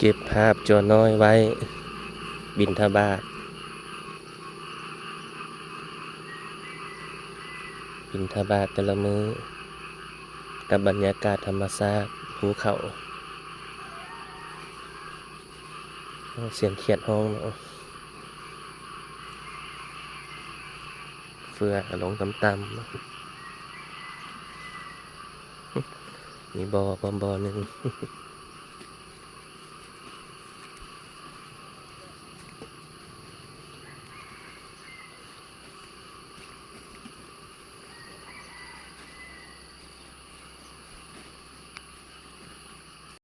ເກັບພາບຕົວນ້ອຍໄວ້ບິນທະບາດ, ບິນທະບາດແຕ່ລະມື້ ກັບບັນຍາກາດທຳມະຊາດພູເຂົາ. ສຽງຂຽດຮ້ອງເນາະ, ເຟືອກະລົງຕ່ຳໆ. ມີບໍ່ ປ້ອມບໍ່ໜຶ່ງ.